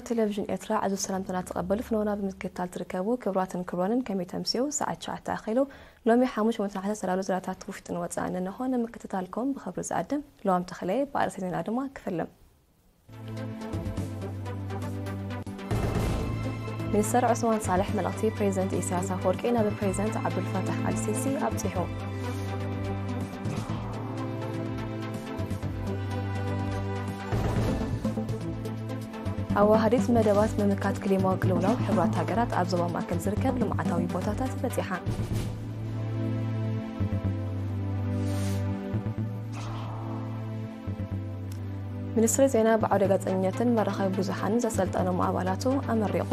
ቴሌቪዥን ኤርትራ ዕዙዝ ሰላምታና ተቐበሉ። ፍኖና ብምክትታል ትርከቡ ክቡራትን ክቡራንን፣ ከመይ ተምስዩ? ሰዓት ትሽዓተ ኣኺሉ። ሎሚ ሓሙስ ሸሞንተ ነሓሰ ዝተዳለዉ ዜናታት ውሽጥን ወጻእን እንሆ። ንምክትታልኩም ብኽብሪ ዝኣድም ለዋም ተኽለየ፣ ብኣርእስተ ዜና ድማ ክፍልም። ሚኒስተር ዑስማን ሳልሕ መልእኽቲ ፕሬዚደንት ኢሳያስ ኣፈወርቂ ናብ ፕሬዚደንት ዓብዱልፋታሕ ኣልሲሲ ኣብጺሑ። ኣዋሃዲት መደባት ምምካት ክሊማዊ ቅልውላው ሕቡራት ሃገራት ኣብ ዞባ ማእከል ዝርከብ ልምዓታዊ ቦታታት በጺሓ። ሚኒስትሪ ዜና ብዓውደ ጋዜጠኛነትን መራኸቢ ብዙሓንን ዘሰልጠኖም ኣባላቱ ኣመሪቑ።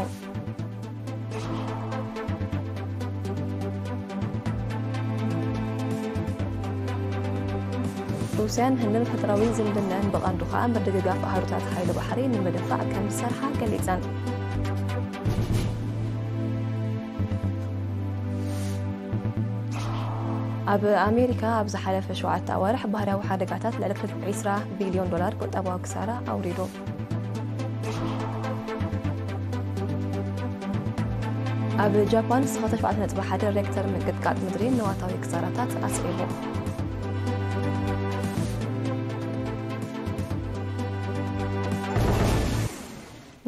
ሩስያን ህንድን ፈጠራዊ ዝምድናን ብቐንዱ ከኣ ምድግጋፍ ኣህዱታት ሓይሊ ባሕሪ ንምድንፋዕ ከም ዝሰርሓ ገሊጸን። ኣብ ኣሜሪካ ኣብ ዝሓለፈ ሸውዓተ ኣዋርሕ ባህርያዊ ሓደጋታት ልዕሊ ዕስራ ቢልዮን ዶላር ቁጠባዊ ክሳራ ኣውሪዱ። ኣብ ጃፓን ትሽዓተ ነጥቢ ሓደ ሬክተር ምንቅጥቃጥ ምድሪ ንዋታዊ ክሳራታት ኣስዒቡ።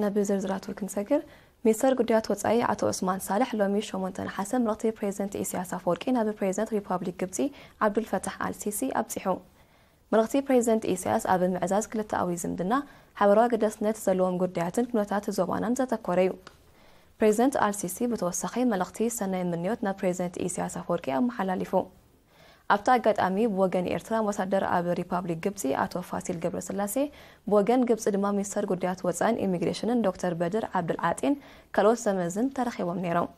ናብ ዝርዝራቱ ክንሰግር፣ ሚኒስተር ጉዳያት ወጻኢ ኣቶ ዑስማን ሳልሕ ሎሚ ሸሞንተ ነሓሰ መልእኽቲ ፕሬዚደንት ኢሳያስ ኣፈወርቂ ናብ ፕሬዚደንት ሪፓብሊክ ግብጺ ዓብዱልፈታሕ ኣልሲሲ ኣብጺሑ። መልእኽቲ ፕሬዚደንት ኢሳያስ ኣብ ምዕዛዝ ክልተኣዊ ዝምድና፣ ሓበራዊ ኣገዳስነት ዘለዎም ጉዳያትን ኩነታት ዞባናን ዘተኮረ እዩ። ፕሬዚደንት ኣልሲሲ ብተወሳኺ መልእኽቲ ሰናይ ምንዮት ናብ ፕሬዚደንት ኢሳያስ ኣፈወርቂ ኣመሓላሊፉ። ኣብቲ ኣጋጣሚ ብወገን ኤርትራ ኣምባሳደር ኣብ ሪፓብሊክ ግብጺ ኣቶ ፋሲል ገብረስላሴ፣ ብወገን ግብጺ ድማ ሚኒስተር ጉዳያት ወጻእን ኢሚግሬሽንን ዶክተር በድር ዓብዱልዓጢን ካልኦት ዘመዝን ተረኺቦም ነይሮም።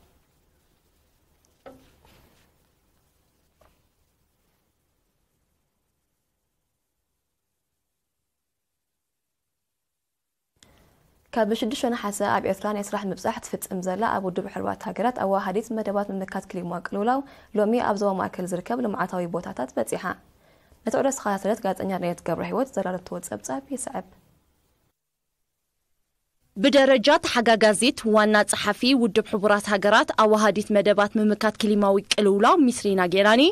ካብ ሽዱሽተ ነሓሰ ኣብ ኤርትራ ናይ ስራሕ ምብጻሕ ትፍጽም ዘላ ኣብ ውድብ ሕቡራት ሃገራት ኣዋሃዲት መደባት ምምካት ክሊማ ቅልውላው ሎሚ ኣብ ዞባ ማእከል ዝርከብ ልምዓታዊ ቦታታት በጺሓ። ነቲ ዑደት ዝተኸታተለት ጋዜጠኛ ዳንኤት ገብረህይወት ዘዳለቶ ጸብጻብ ይስዕብ። ብደረጃ ተሓጋጋዚት ዋና ጸሓፊ ውድብ ሕቡራት ሃገራት ኣዋሃዲት መደባት ምምካት ክሊማዊ ቅልውላው ሚስሪና ጌላኒ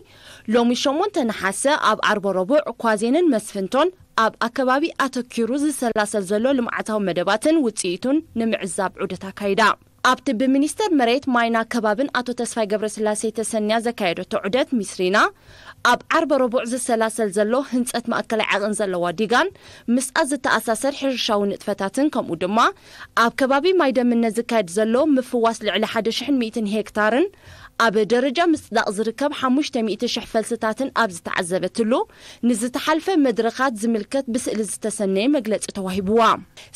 ሎሚ ሸሞንተ ነሓሰ ኣብ ዓርበ ረቡዕ ኳዜንን መስፍንቶን ኣብ ኣከባቢ ኣተኪሩ ዝሰላሰል ዘሎ ልምዓታዊ መደባትን ውጽኢቱን ንምዕዛብ ዑደት ኣካይዳ። ኣብቲ ብሚኒስተር መሬት ማይን ኣከባብን ኣቶ ተስፋይ ገብረስላሴ ተሰንያ ዘካየደቶ ዑደት ሚስሪና፣ ኣብ ዓርበ ረቡዕ ዝሰላሰል ዘሎ ህንጸት ማእከላይ ዓቕን ዘለዋ ዲጋን ምስኣ ዝተኣሳሰር ሕርሻዊ ንጥፈታትን ከምኡ ድማ ኣብ ከባቢ ማይ ደምነት ዝካየድ ዘሎ ምፍዋስ ልዕሊ ሓደ ሽሕን ሚእትን ሄክታርን ኣብ ደረጃ ምጽዳቕ ዝርከብ ሓሙሽተ ሚእቲ ሽሕ ፈልስታትን ኣብ ዝተዓዘበትሉ፣ ንዝተሓልፈ መድረኻት ዝምልከት ብስእሊ ዝተሰነየ መግለጺ ተዋሂብዋ።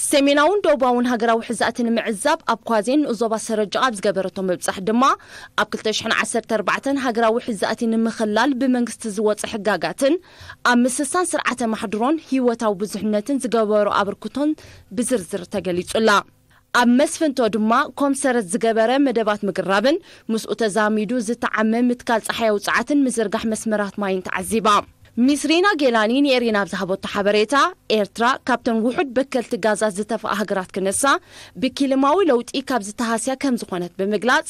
ሰሜናውን ደቡባውን ሃገራዊ ሕዛእቲ ንምዕዛብ ኣብ ኳዜን ንኡስ ዞባ ሰረጃ ኣብ ዝገበረቶ ምብጻሕ ድማ፣ ኣብ ክልተ ሽሕን ዓሰርተ ኣርባዕተን ሃገራዊ ሕዛእቲ ንምኽላል ብመንግስቲ ዝወጸ ሕጋጋትን ኣብ ምስሳን ስርዓተ ማሕድሮን ህይወታዊ ብዙሕነትን ዝገበሮ ኣበርክቶን ብዝርዝር ተገሊጹላ። ኣብ መስፍንቶ ድማ ኮምሰረት ዝገበረ መደባት ምግራብን ምስኡ ተዛሚዱ ዝተዓመ ምትካል ጸሓያዊ ጸዓትን ምዝርጋሕ መስመራት ማይን ተዓዚባ። ሚስሪና ጌላኒ ንኤሪና ኣብ ዝሃበቶ ሓበሬታ፣ ኤርትራ ካብተን ውሑድ በከልቲ ጋዛት ዝተፍኣ ሃገራት ክነሳ ብኪልማዊ ለውጢ ካብ ዝተሃስያ ከም ዝኾነት ብምግላጽ፣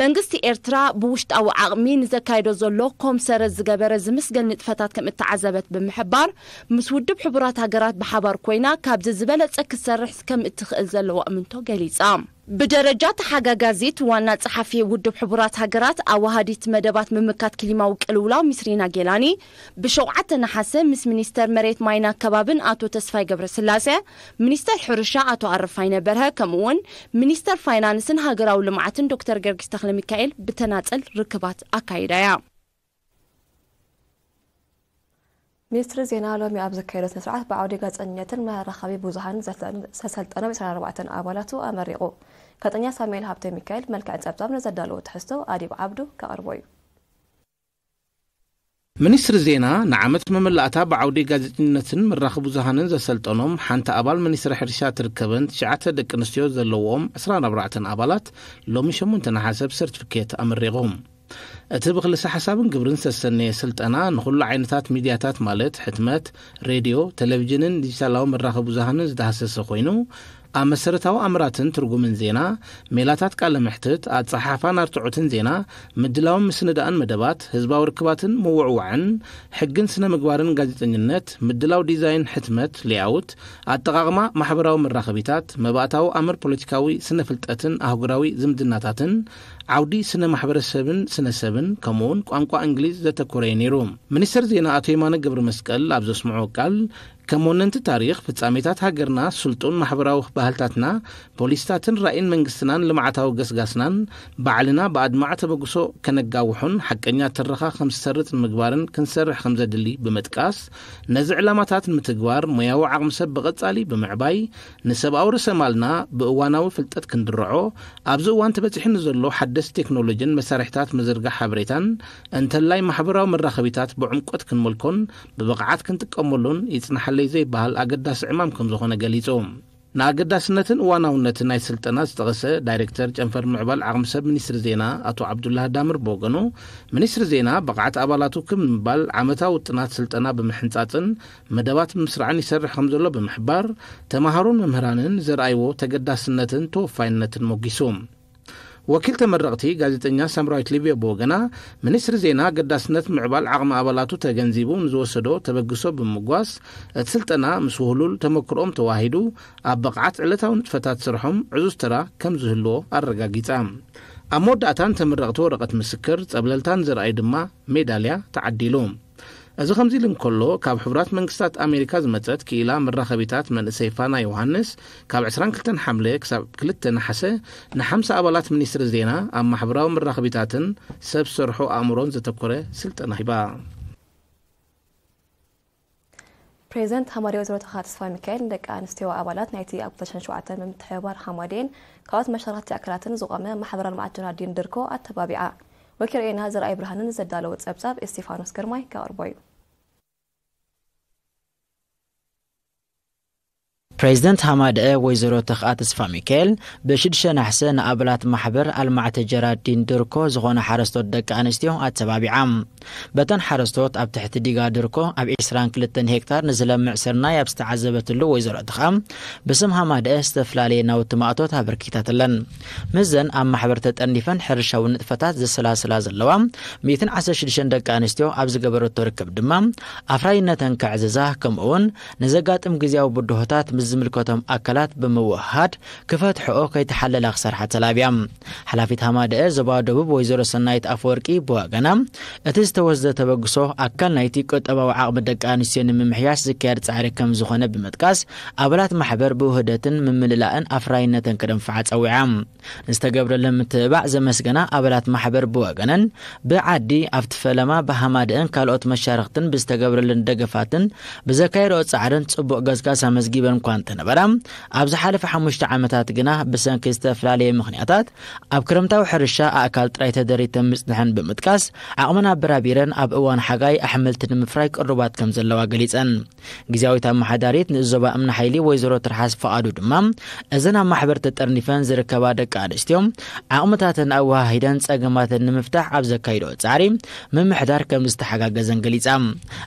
መንግስቲ ኤርትራ ብውሽጣዊ ዓቕሚ ንዘካይዶ ዘሎ ኮምሰረት ዝገበረ ዝምስገን ንጥፈታት ከም እተዓዘበት ብምሕባር፣ ምስ ውድብ ሕቡራት ሃገራት ብሓባር ኮይና ካብዚ ዝበለጸ ክትሰርሕ ከም እትኽእል ዘለዋ እምንቶ ገሊጻ። ብደረጃ ተሓጋጋዚት ዋና ጸሓፊ ውድብ ሕቡራት ሃገራት ኣዋሃዲት መደባት ምምካት ክሊማዊ ቅልውላው ሚስሪና ጌላኒ ብሸውዓተ ነሓሰ ምስ ሚኒስተር መሬት ማይን ኣከባብን ኣቶ ተስፋይ ገብረስላሴ፣ ሚኒስተር ሕርሻ ኣቶ ኣረፋይነ በርሀ ከምኡውን ሚኒስተር ፋይናንስን ሃገራዊ ልምዓትን ዶክተር ገርጊስ ተኽለ ሚካኤል ብተናጸል ርክባት ኣካይዳ እያ። ሚኒስትሪ ዜና ሎሚ ኣብ ዘካየዶ ስነ ስርዓት ብዓውዲ ጋዜጠኝነትን መራኸቢ ብዙሃንን ዘሰልጠኖም ዕስራን ኣርባዕተን ኣባላቱ ኣመሪቑ። ጋዜጠኛ ሳሙኤል ሃብተ ሚካኤል መልክዕ ጸብጻብ ንዘዳለዎ ትሕዝቶ ኣዲብ ዓብዱ ከቕርቦ እዩ። ሚኒስትሪ ዜና ንዓመት መመላእታ ብዓውዲ ጋዜጠኝነትን መራኸቢ ብዙሃንን ዘሰልጠኖም ሓንቲ ኣባል ሚኒስትሪ ሕርሻ ትርከበን ትሽዓተ ደቂ ኣንስትዮ ዘለዎም ዕስራን ኣርባዕተን ኣባላት ሎሚ ሸሞንተ ነሓሰ ብሰርቲፊኬት ኣመሪቖም። እቲ ብክልሰ ሓሳብን ግብርን ዝተሰነየ ስልጠና ንኹሉ ዓይነታት ሚድያታት ማለት ሕትመት፣ ሬድዮ፣ ቴሌቪዥንን ዲጂታላዊ መራኸቢ ብዙሃንን ዝዳህሰሰ ኮይኑ ኣብ መሰረታዊ ኣምራትን ትርጉምን ዜና፣ ሜላታት ቃለ መሕትት፣ ኣጸሓሕፋን ኣርትዖትን ዜና፣ ምድላውን ምስንዳእን መደባት፣ ህዝባዊ ርክባትን ምውዕዋዕን፣ ሕግን ስነ ምግባርን ጋዜጠኝነት፣ ምድላው ዲዛይን ሕትመት፣ ሌኣውት፣ ኣጠቓቕማ ማሕበራዊ መራኸቢታት፣ መባእታዊ ኣምር ፖለቲካዊ ስነ ፍልጠትን ኣህጉራዊ ዝምድናታትን፣ ዓውዲ ስነ ማሕበረሰብን ስነ ሰብን፣ ከምኡውን ቋንቋ እንግሊዝ ዘተኮረ እዩ ነይሩ። ሚኒስትር ዜና ኣቶ የማነ ገብረ መስቀል ኣብ ዘስምዖ ቃል፣ ከም ወነንቲ ታሪኽ፣ ፍጻሜታት ሃገርና፣ ስልጡን ማሕበራዊ ባህልታትና፣ ፖሊስታትን ራእይን መንግስትናን ልምዓታዊ ገስጋስናን ባዕልና ብኣድማዕ ተበግሶ ከነጋውሖን ሓቀኛ ትረኻ ከም ዝሰርጽ ንምግባርን ክንሰርሕ ከም ዘድሊ ብምጥቃስ፣ ነዚ ዕላማታት ንምትግባር ሞያዊ ዓቕሚ ሰብ ብቐጻሊ ብምዕባይ፣ ንሰብኣዊ ርእሰ ማልና ብእዋናዊ ፍልጠት ክንድርዖ፣ ኣብዚ እዋን ተበጺሑ ንዘሎ ሓደስቲ ቴክኖሎጂን መሳርሒታት ምዝርጋሕ ሓበሬታን፣ እንተላይ ማሕበራዊ መራኸቢታት ብዕምቆት ክንመልኮን ብብቕዓት ክንጥቀመሉን ይጽናሓለይ ዘይበሃል ኣገዳሲ ዕማም ከም ዝኾነ ገሊጹ። ንኣገዳስነትን እዋናውነትን ናይ ስልጠና ዝጠቐሰ ዳይሬክተር ጨንፈር ምዕባል ዓቕሚ ሰብ ሚኒስትሪ ዜና ኣቶ ዓብዱላህ ዳምር ብወገኑ፣ ሚኒስትሪ ዜና ብቕዓት ኣባላቱ ክብ ንምባል ዓመታዊ ውጥናት ስልጠና ብምሕንጻጽን መደባት ብምስራዕን ይሰርሕ ከም ዘሎ ብምሕባር፣ ተማሃሮን መምህራንን ዘርኣይዎ ተገዳስነትን ተወፋይነትን ሞጊሱ። ወኪል ተመረቕቲ ጋዜጠኛ ሳምራዊት ሊብዮ ብወገና፣ ሚኒስትሪ ዜና ኣገዳስነት ምዕባል ዓቕሚ ኣባላቱ ተገንዚቡ ንዝወሰዶ ተበግሶ ብምምጓስ፣ እቲ ስልጠና ምስ ውህሉል ተመክሮኦም ተዋሂዱ ኣብ ብቕዓት ዕለታዊ ንጥፈታት ስርሖም ዕዙዝ ተራ ከም ዝህልዎ ኣረጋጊጻ። ኣብ መወዳእታ ንተመረቕቲ ወረቐት ምስክር ጸብለልታን ዝረኣዩ ድማ ሜዳልያ ተዓዲሉ። እዚ ከምዚ ኢሉ እንከሎ፣ ካብ ሕቡራት መንግስታት ኣሜሪካ ዝመጸት ክኢላ መራኸቢታት መንእሰይ ፋና ዮሃንስ፣ ካብ ዕስራን ክልተን ሓምለ ክሳብ ክልተ ነሓሰ ንሓምሳ ኣባላት ሚኒስትሪ ዜና ኣብ ማሕበራዊ መራኸቢታትን ሰብ ሰርሖ ኣእምሮን ዘተኮረ ስልጠና ሂባ። ፕሬዚደንት ሃማደኤ ወይዘሮ ተኻ ተስፋ ሚካኤል ንደቂ ኣንስትዮ ኣባላት ናይቲ ኣብ ክልተ ሽሕን ሸውዓተን ብምትሕብባር ሃማደኤን ካልኦት መሻርኽቲ ኣካላትን ዝቖመ ማሕበራዊ ልምዓት ጀራዲን ድርኮ ኣተባቢዓ። ወኪል ሬና ዘርኣይ ብርሃንን ዘዳለዎ ጸብጻብ እስቲፋኖስ ግርማይ ከቕርቦ እዩ። ፕሬዚደንት ሃማደኤ ወይዘሮ ተኽኣ ተስፋ ሚካኤል ብሽዱሽተ ናሕሰ ንኣባላት ማሕበር ኣልማዕተ ጀራዲን ድርኮ ዝኾነ ሓረስቶት ደቂ ኣንስትዮ ኣተባቢዓ። በተን ሓረስቶት ኣብ ትሕቲ ዲጋ ድርኮ ኣብ ዒስራን ክልተን ሄክታር ንዝለምዕ ስርናይ ኣብ ዝተዓዘበትሉ ወይዘሮ ተኽኣ ብስም ሃማደኤ ዝተፈላለየ ናውቲ ማእቶት ኣበርኪታትለን። ምስዘን ኣብ ማሕበር ተጠርኒፈን ሕርሻዊ ንጥፈታት ዘሰላስላ ዘለዋ ሚእትን ዓሰርተ ሽዱሽተን ደቂ ኣንስትዮ ኣብ ዝገበረቶ ርክብ ድማ ኣፍራይነተን ከዕዝዛ ከምኡውን ንዘጋጥም ግዝያዊ ብድሆታት ምስ ዝምልከቶም ኣካላት ብምውህሃድ ክፈትሕኦ ከይተሓለላ ክሰርሓ ተላብያ። ሓላፊት ሃማደኤ ዞባ ደቡብ ወይዘሮ ሰናይት ኣፈወርቂ ብወገና እቲ ዝተወስደ ተበግሶ ኣካል ናይቲ ቁጠባዊ ዓቕሚ ደቂ ኣንስትዮ ንምምሕያሽ ዝካየድ ጻዕሪ ከም ዝኾነ ብምጥቃስ ኣባላት ማሕበር ብውህደትን ምምልላእን ኣፍራይነተን ክደንፍዓ ጸዊዓ። ንዝተገብረለን ምትብባዕ ዘመስገና ኣባላት ማሕበር ብወገነን ብዓዲ ኣብቲ ፈለማ ብሃማደኤን ካልኦት መሻርኽትን ብዝተገብረለን ደገፋትን ብዘካየድኦ ጻዕርን ጽቡቕ ገስጋስ ኣመዝጊበን እኳ እንተነበራ ኣብ ዝሓለፈ ሓሙሽተ ዓመታት ግና ብሰንኪ ዝተፈላለየ ምኽንያታት ኣብ ክረምታዊ ሕርሻ ኣእካል ጥራይ ተደሪተን ምጽንሐን ብምጥቃስ ዓቕመን ኣበራቢረን ኣብ እዋን ሓጋይ ኣሕምልቲ ንምፍራይ ቅሩባት ከም ዘለዋ ገሊጸን። ግዝያዊት ኣመሓዳሪት ንእዞባ እምኒ ሓይሊ ወይዘሮ ትርሓስ ፍቓዱ ድማ እዘን ኣብ ማሕበር ተጠርኒፈን ዝርከባ ደቂ ኣንስትዮ ዓቕምታተን ኣወሃሂደን ጸገማተን ንምፍታሕ ኣብ ዘካይድኦ ጻዕሪ ምምሕዳር ከም ዝተሓጋገዘን ገሊጻ።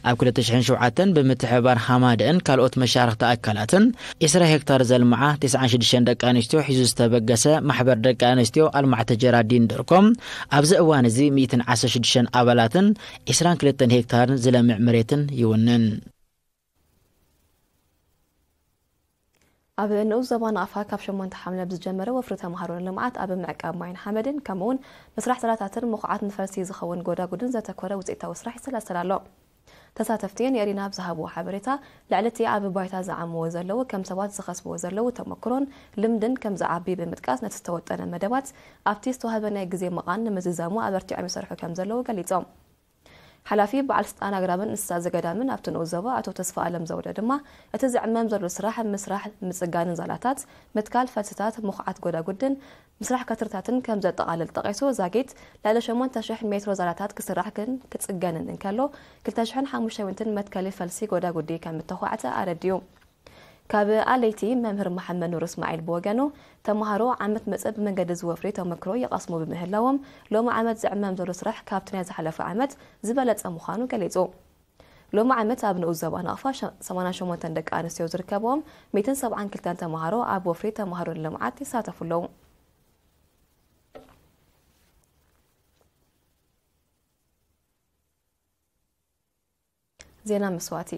ኣብ ክልተ ሽሕን ሸውዓተን ብምትሕብባር ሃማደኤን ካልኦት መሻርኽቲ ኣካላትን ዒስራ ሄክታር ዘልምዓ ተስዓን ሽዱሽተን ደቂ ኣንስትዮ ሒዙ ዝተበገሰ ማሕበር ደቂ ኣንስትዮ ኣልማዕተ ጀራዲን ድርኮ ኣብዚ እዋን እዚ ሚእትን ዓሰርተ ሽዱሽተን ኣባላትን ዒስራን ክልተን ሄክታርን ዝለምዕ መሬትን ይውንን። ኣብ ንኡስ ዞባ ናቕፋ ካብ ሸሞንተ ሓምለ ብዝጀመረ ወፍሪ ተምሃሮ ንልምዓት ኣብ ምዕቃብ ማይን ሓመድን ከምኡውን ምስራሕ ዛላታትን ምኹዓት ንፈልሲ ዝኸውን ጎዳጉድን ዘተኮረ ውፅኢታዊ ስራሕ ይሰላሰል ኣሎ። ተሳተፍቲ ንኤሪና ኣብ ዝሃብዎ ሓበሬታ፣ ልዕሊ እቲ ኣብ ባይታ ዝዓምዎ ዘለዉ ከም ሰባት ዝኸስብዎ ዘለዉ ተመክሮን ልምድን ከም ዝዓቢ ብምጥቃስ ነቲ ዝተወጠነ መደባት ኣብቲ ዝተዋህበ ናይ ግዜ መቓን ንምዝዛሙ ኣበርቲዖም ይሰርሑ ከም ዘለዉ ገሊጾም። ሓላፊ በዓል ስልጣን ኣግራብን እንስሳ ዘገዳምን ኣብቲ ንኡስ ዞባ ኣቶ ተስፋ ኣለም ዘውደ ድማ እቲ ዝዕመም ዘሎ ስራሕ ምስራሕ ምጽጋንን ዛላታት ምትካል ፈልስታት ምኹዓት ጎዳጉድን ምስራሕ ከትርታትን ከም ዘጠቓልል ጠቒሱ ዛጊት ልዕሊ ሸሞንተ ሽሕ ሜትሮ ዛላታት ክስራሕ ግን ክጽገንን እንከሎ ክልተ ሽሕን ሓሙሽተ ሚእትን መትከሊ ፈልሲ ጎዳጉዲ ከም እተዃዕተ ኣረዲኡ። ካብ ኣለይቲ መምህር መሓመድ ኑር እስማዒል ብወገኑ ተምሃሮ ዓመት መጸ ብመንገዲ ዝወፍሪ ተመክሮ ይቐስሙ ብምህላዎም ሎሚ ዓመት ዝዕመም ዘሎ ስራሕ ካብቲ ናይ ዝሓለፈ ዓመት ዝበለጸ ምዃኑ ገሊጹ። ሎሚ ዓመት ኣብ ንኡስ ዞባ ናቕፋ ሸ-፣ ሰማንያን ሸሞንተን ደቂ ኣንስትዮ ዝርከብዎም ሚእትን ሰብዓን ክልተን ተምሃሮ ኣብ ወፍሪ ተምሃሮ ንልምዓት ይሳተፉ ኣለዉ። ዜና መስዋእቲ።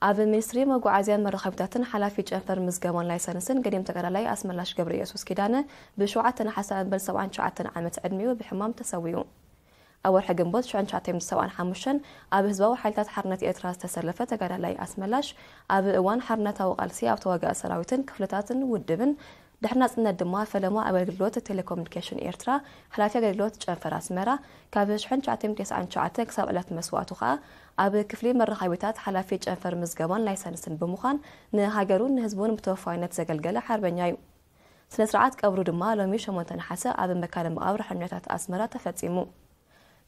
ኣብ ሚኒስትሪ መጓዓዝያን መራኸቢታትን ሓላፊ ጨንፈር ምዝገባን ላይሰንስን ገዲም ተጋዳላይ ኣስመላሽ ገብረ ኢየሱስ ኪዳነ ብሸውዓተ ነሓሰ ዕንበል ሰብዓን ትሽዓተን ዓመት ዕድሚኡ ብሕማም ተሰዊኡ። ኣብ ወርሒ ግንቦት ሽሕን ትሽዓተ ሚእትን ሰብዓን ሓሙሽተን ኣብ ህዝባዊ ሓይልታት ሓርነት ኤርትራ ዝተሰለፈ ተጋዳላይ ኣስመላሽ፣ ኣብ እዋን ሓርነታዊ ቃልሲ ኣብ ተዋጋኢ ሰራዊትን ክፍልታትን ውድብን ድሕሪ ናጽነት ድማ ፈለማ ኣገልግሎት ቴሌኮሙኒኬሽን ኤርትራ ሓላፊ ኣገልግሎት ጨንፈር ኣስመራ፣ ካብ ሽሕን ትሽዓተ ሚእትን ተስዓን ትሽዓተን ክሳብ ዕለት መስዋእቱ ከኣ ኣብ ክፍሊ መራኸቢታት ሓላፊ ጨንፈር ምዝገባን ላይሰንስን ብምዃን ንሃገሩን ንህዝቡን ብተወፋይነት ዘገልገለ ሓርበኛ እዩ። ስነ ስርዓት ቀብሩ ድማ ሎሚ ሸሞንተ ነሓሰ ኣብ መካነ መቓብር ሕርበኛታት ኣስመራ ተፈጺሙ።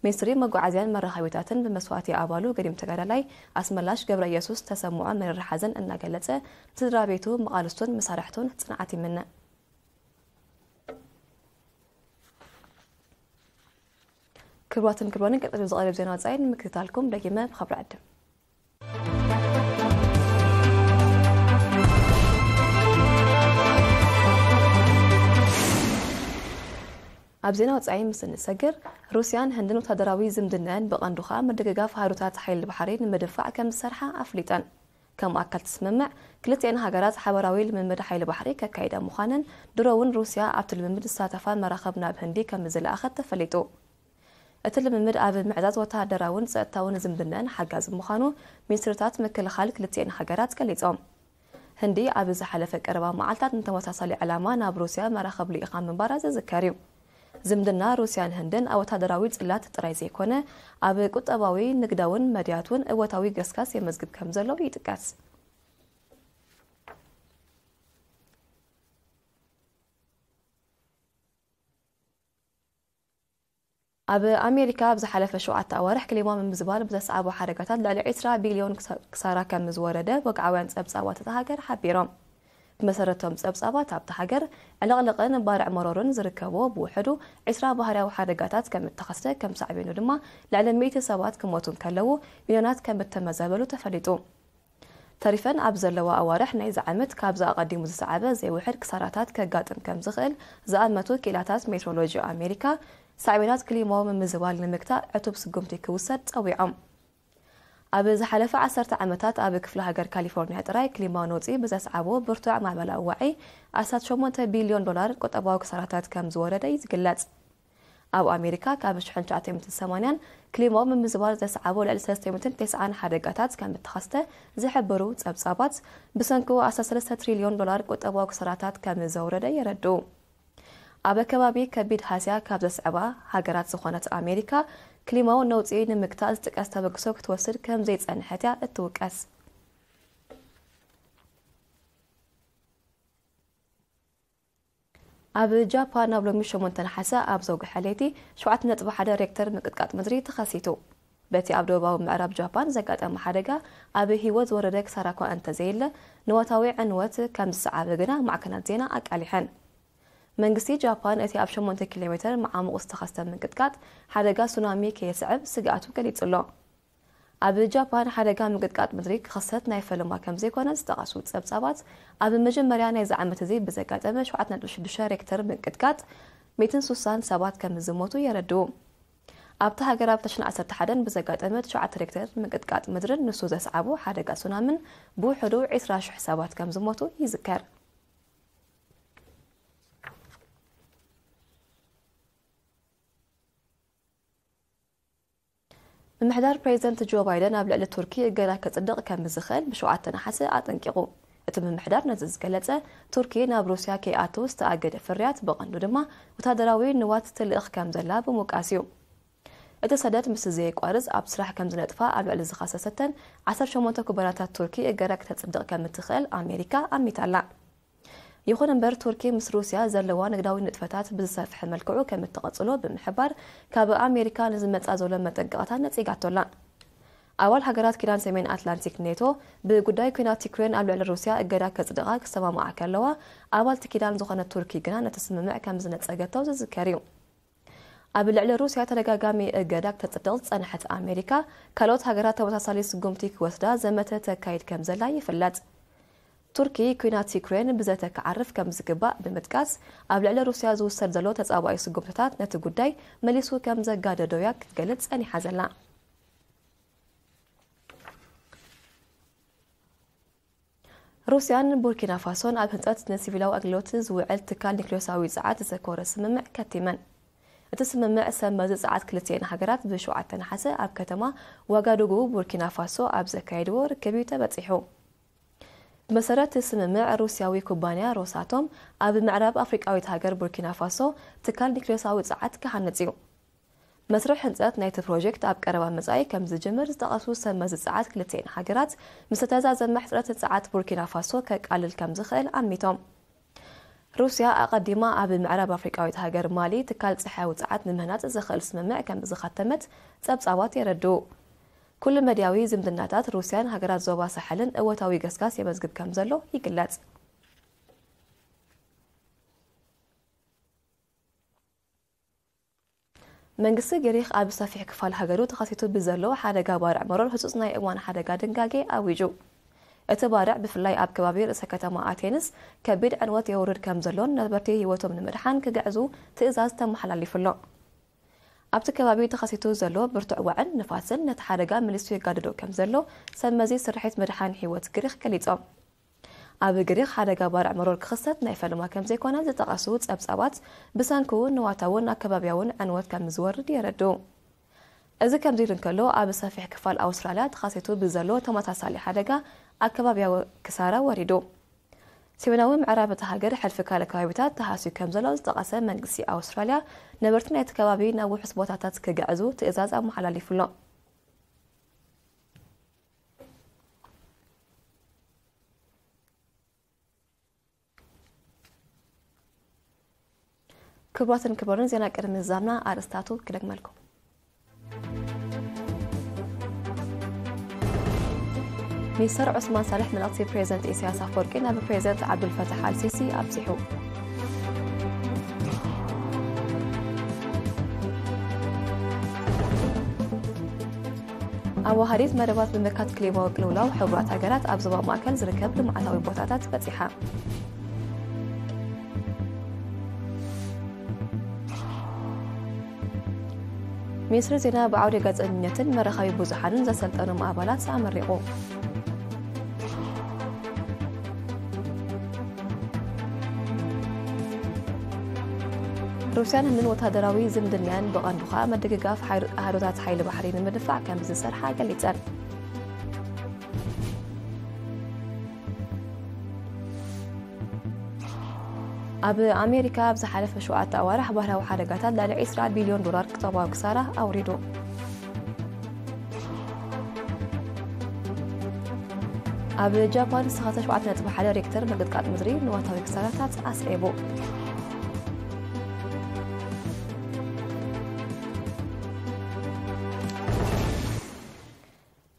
ሚኒስትሪ መጓዓዝያን መራኸቢታትን ብመስዋእቲ ኣባሉ ገዲም ተጋዳላይ ኣስመላሽ ገብረ ኢየሱስ ተሰምዖ መሪር ሓዘን እናገለጸ፣ ንስድራ ቤቱ፣ መቓልስቱን መሳርሕቱን ጽንዓት ይምነ። ክቡራትን ክቡራንን፣ ቀጺሉ ዝቐርብ ዜና ወጻኢ ንምክትታልኩም ደጊመ ብኽብሪ ዕድም። ኣብ ዜና ወጻኢ ምስ እንሰግር፣ ሩስያን ህንድን ወታደራዊ ዝምድናን ብቐንዱ ኸኣ ምድግጋፍ ሃሩታት ሓይሊ ባሕሪ ንምድንፋዕ ከም ዝሰርሓ ኣፍሊጠን። ከም ኣካል እቲ ስምምዕ፣ ክልቲኤን ሃገራት ሓበራዊ ልምምድ ሓይሊ ባሕሪ ከካይዳ ምዃነን፣ ድሮ እውን ሩስያ ኣብቲ ልምምድ ዝሳተፋ መራኽብ ናብ ህንዲ ከም ዝለኣኸት ተፈሊጡ። እቲ ልምምድ ኣብ ምዕዛዝ ወተሃደራውን ጸጥታውን ዝምድናን ሓጋዚ ምዃኑ ሚኒስትርታት ምክልኻል ክልቲኤን ሃገራት ገሊጾም። ህንዲ ኣብ ዝሓለፈ ቀረባ መዓልታት ንተመሳሳሊ ዕላማ ናብ ሩስያ መራኽብ ልኢኻ ምንባራ ዝዝከር እዩ። ዝምድና ሩስያን ህንድን ኣብ ወተሃደራዊ ጽላት ጥራይ ዘይኮነ፣ ኣብ ቁጠባዊ፣ ንግዳውን መድያት እውን እወታዊ ገስጋስ የመዝግብ ከም ዘሎ ይጥቀስ። ኣብ ኣሜሪካ ኣብ ዝሓለፈ ሸውዓተ ኣዋርሕ ክሊማ ምምዝባል ብዘስዓቦ ሓደጋታት ልዕሊ ዕስራ ቢልዮን ክሳ-፣ ክሳራ ከም ዝወረደ ወግዓውያን ጸብጻባት እታ ሃገር ሓቢሮም። ብመሰረቶም ጸብጻባት ኣብታ ሃገር ዕልቕልቕን ባርዕ መሮርን ዝርከቦ ብውሕዱ ዕስራ ባህርያዊ ሓደጋታት ከም እተኸስተ፣ ከም ሳዕቤኑ ድማ ልዕሊ ሚእቲ ሰባት ክሞቱ እንከለዉ ሚልዮናት ከም እተመዘበሉ ተፈሊጡ። ተሪፈን ኣብ ዘለዋ ኣዋርሕ ናይዚ ዓመት ካብዚ ኣቐዲሙ ዝሰዓበ ዘይውሕድ ክሳራታት ከጋጥም ከም ዝኽእል ዝኣመቱ ክኢላታት ሜትሮሎጂ ኣሜሪካ፣ ሳዕቤናት ክሊማዊ ምምዝባል ንምግታእ ዕቱብ ስጉምቲ ክውሰድ ጸዊዖም። ኣብ ዝሓለፈ ዓሰርተ ዓመታት ኣብ ክፍለ ሃገር ካሊፎርኒያ ጥራይ ክሊማዊ ነውጺ ብዘስዓቦ ብርቱዕ ማዕበላዊ ዋዒ ኣስታት ሸሞንተ ቢልዮን ዶላር ቁጠባዊ ክሳራታት ከም ዝወረደ እዩ ዝግለጽ። ኣብ ኣሜሪካ ካብ ሽሕን ትሽዓተ ሚእትን ሰማንያን ክሊማዊ ምምዝባል ዘስዓቦ ልዕሊ ሰለስተ ሚእትን ተስዓን ሓደጋታት ከም እተኸስተ ዝሕብሩ ጸብጻባት፣ ብሰንኪኡ ኣስታት ሰለስተ ትሪልዮን ዶላር ቁጠባዊ ክሳራታት ከም ዘውረደ የረድኡ። ኣብ ከባቢ ከቢድ ሃስያ ካብ ዘስዕባ ሃገራት ዝኾነት ኣሜሪካ፣ ክሊማዊ ነውጺ ንምግታእ ዝጥቀስ ተበግሶ ክትወስድ ከም ዘይጸንሐት እያ እትውቀስ። ኣብ ጃፓን ኣብ ሎሚ ሸሞንተ ነሓሰ ኣብ ዘውግሐ ለይቲ ሸውዓተ ነጥቢ ሓደ ሬክተር ምንቅጥቃጥ ምድሪ ተኸሲቱ። በቲ ኣብ ደቡባዊ ምዕራብ ጃፓን ዘጋጠመ ሓደጋ ኣብ ህይወት ዝወረደ ክሳራ እኳ እንተዘየለ፣ ንዋታዊ ዕንወት ከም ዝሰዓበ ግና ማዕከናት ዜና ኣቃሊሐን። መንግስቲ ጃፓን እቲ ኣብ ሸሞንተ ኪሎ ሜተር መዓሙቕ ዝተኸስተ ምንቅጥቃጥ ሓደጋ ሱናሚ ከየስዕብ ስግኣቱ ገሊጹ ኣሎ። ኣብ ጃፓን ሓደጋ ምንቅጥቃጥ ምድሪ ክኽሰት ናይ ፈለማ ከም ዘይኮነ ዝጠቐሱ ጸብጻባት፣ ኣብ መጀመርያ ናይዚ ዓመት እዚ ብዘጋጠመ ሸውዓተ ነጥቢ ሽዱሽተ ሬክተር ምንቅጥቃጥ ሚእትን ስሳን ሰባት ከም ዝሞቱ የረድኡ። ኣብታ ሃገር ኣብ ክልተ ሽሕን ዓሰርተ ሓደን ብዘጋጠመ ትሽዓተ ሬክተር ምንቅጥቃጥ ምድርን ንሱ ዘስዓቦ ሓደጋ ሱናምን ብውሕዱ ዕስራ ሽሕ ሰባት ከም ዝሞቱ ይዝከር። ምምሕዳር ፕሬዚደንት ጆ ባይደን ኣብ ልዕሊ ቱርኪ እገዳ ከጽድቕ ከም ዝኽእል ብሸውዓተ ነሓሰ ኣጠንቂቑ። እቲ ምምሕዳር ነዚ ዝገለጸ፣ ቱርኪ ናብ ሩስያ ከይኣቱ ዝተኣገደ ፍርያት፣ ብቐንዱ ድማ ወታደራዊ ንዋት፣ ትልእኽ ከም ዘላ ብምውቃስ እዩ። እቲ ሰደድ ምስ ዘየቋርጽ ኣብ ስራሕ ከም ዝነጥፋ ኣብ ልዕሊ ዝኸሰሰተን ዓሰርተ ሸሞንተ ኩባንያታት ቱርኪ እገዳ ከተጽድቕ ከም እትኽእል ኣሜሪካ ኣሚታ'ላ። ይኹን እምበር፣ ቱርኪ ምስ ሩስያ ዘለዋ ንግዳዊ ንጥፈታት ብዝሰፍሐ መልክዑ ከም እትቐጽሎ ብምሕባር፣ ካብ ኣሜሪካ ንዝመጻ ዘሎ መጠንቀቕታ ነጺጋቶ'ላ። ኣባል ሃገራት ኪዳን ሰሜን ኣትላንቲክ ኔቶ፣ ብጉዳይ ኲናት ዩክሬን ኣብ ልዕሊ ሩስያ እገዳ ከጽድቓ ክሰማምዓ ከለዋ፣ ኣባልቲ ኪዳን ዝኾነት ቱርኪ ግና ነቲ ስምምዕ ከም ዝነጸገቶ ዝዝከር እዩ። ኣብ ልዕሊ ሩስያ ተደጋጋሚ እገዳ ክተጽድቕ ዝጸንሐት ኣሜሪካ፣ ካልኦት ሃገራት ተመሳሳሊ ስጉምቲ ክወስዳ ዘመተ ተካይድ ከም ዘላ ይፍለጥ። ቱርኪ፣ ኲናት ዩክሬን ብዘተ ክዓርፍ ከም ዝግባእ ብምጥቃስ፣ ኣብ ልዕሊ ሩስያ ዝውሰድ ዘሎ ተጻባኢ ስጉምትታት ነቲ ጉዳይ መሊሱ ከም ዘጋደዶ'ያ ክትገልጽ ጸኒሓ ዘላ። ሩስያን ቡርኪና ፋሶን ኣብ ህንጸት ንሲቪላዊ ኣገልግሎት ዝውዕል ትካል ኒክሌሳዊ ጸዓት ዘተኮረ ስምምዕ ከቲመን። እቲ ስምምዕ ሰብ መዚ ጸዓት ክልቲኤን ሃገራት ብሸውዓተ ነሓሰ ኣብ ከተማ ዋጋዱጉ ቡርኪና ፋሶ ኣብ ዘካየድዎ ርክብ እዩ ተበጺሑ። ብመሰረት እቲ ስምምዕ፣ ሩስያዊ ኩባንያ ሮሳቶም ኣብ ምዕራብ ኣፍሪቃዊት ሃገር ቡርኪና ፋሶ ትካል ኒክሌሳዊ ጸዓት ክሃንጽ እዩ። መስርሕ ህንጸት ናይቲ ፕሮጀክት ኣብ ቀረባ መጻኢ ከም ዝጅምር ዝጠቐሱ ሰብ መዚ ጸዓት ክልቲኤን ሃገራት፣ ምስ ተዛዘመ ሕጽረት ጸዓት ቡርኪና ፋሶ ከቃልል ከም ዝኽእል ኣሚቶም። ሩስያ ኣቐዲማ ኣብ ምዕራብ ኣፍሪቃዊት ሃገር ማሊ ትካል ጸሓያዊ ጸዓት ንምህናጽ ዘኽእል ስምምዕ ከም ዝኸተመት ጸብጻባት የረድኡ። ኩሉ መድያዊ ዝምድናታት ሩስያን ሃገራት ዞባ ሳሕልን እወታዊ ገስጋስ የመዝግብ ከም ዘሎ ይግለጽ። መንግስቲ ግሪኽ ኣብ ሰፊሕ ክፋል ሃገሩ ተኸሲቱ ብዘሎ ሓደጋ ባርዕ መሮር ህጹጽ ናይ እዋን ሓደጋ ድንጋጌ ኣዊጁ። እቲ ባርዕ ብፍላይ ኣብ ከባቢ ርእሰ ከተማ ኣቴንስ ከቢድ ዕንወት የውርድ ከም ዘሎን ነበርቲ ህይወቶም ንምድሓን ክግዕዙ ትእዛዝ ተመሓላሊፉ ኣሎ። ኣብቲ ከባቢ ተኸሲቱ ዘሎ ብርቱዕ ዋዕን ንፋስን ነቲ ሓደጋ መሊሱ የጋድዶ ከም ዘሎ ሰብ መዚ ስርሒት ምድሓን ህይወት ግሪኽ ገሊጾም። ኣብ ግሪኽ ሓደጋ ባርዕ መሮር ክኽሰት ናይ ፈለማ ከም ዘይኮነ ዝጠቐሱ ጸብጻባት፣ ብሰንኩ ንዋታውን ኣከባብያውን ዕንወት ከም ዝወርድ የረድኡ። እዚ ከምዚ ኢሉ እንከሎ፣ ኣብ ሰፊሕ ክፋል ኣውስትራልያ ተኸሲቱ ብዘሎ ተመሳሳሊ ሓደጋ ኣከባብያዊ ክሳራ ወሪዱ። ሰሜናዊ ምዕራብ እታ ሃገር ሕልፊ ካልእ ከባቢታት ተሃስዩ ከም ዘሎ ዝጠቐሰ መንግስቲ ኣውስትራልያ፣ ነበርቲ ናይቲ ከባቢ ናብ ውሑስ ቦታታት ክግዕዙ ትእዛዝ ኣመሓላሊፉ ኣሎ። ክቡራትን ክቡራንን፣ ዜና ቅድሚ ምዝዛምና ኣርእስታቱ ክደግመልኩም። ሚኒስተር ዑስማን ሳልሕ መልእኽቲ ፕሬዚደንት ኢሳያስ ኣፈወርቂ ናብ ፕሬዚደንት ዓብዱልፈታሕ ኣልሲሲ ኣብጺሑ። ኣዋሃዲት መደባት ብምምካት ክሊማዊ ቅልውላው ሕቡራት ሃገራት ኣብ ዞባ ማእከል ዝርከብ ልምዓታዊ ቦታታት በጺሓ። ሚኒስትሪ ዜና ብዓውዲ ጋዜጠኝነትን መራኸቢ ብዙሓንን ዘሰልጠኖም ኣባላት ኣመሪቑ። ሩስያን ህንድን ወታደራዊ ዝምድናን ብቐንዱ ኸኣ ምድግጋፍ ሓይል-፣ ኣሃዱታት ሓይሊ ባሕሪ ንምድፋዕ ከም ዝሰርሓ ገሊጸን። ኣብ ኣሜሪካ ኣብ ዝሓለፈ ሸውዓተ ኣዋርሕ ባህርያዊ ሓደጋታት ልዕሊ ዕስራ ቢልዮን ዶላር ቁጠባዊ ክሳራ ኣውሪዱ። ኣብ ጃፓን ዝተኸስተ ሸውዓተ ነጥቢ ሓደ ሬክተር ምንቅጥቃጥ ምድሪ ንዋታዊ ክሳራታት ኣስዒቡ።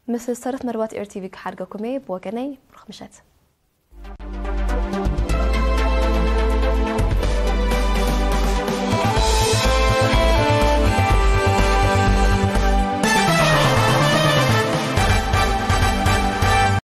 ምስ ዝተረፍ መርባት ኤር ቲቪ ክሓድገኩም እየ። ብወገነይ ብሩኽ ምሸት።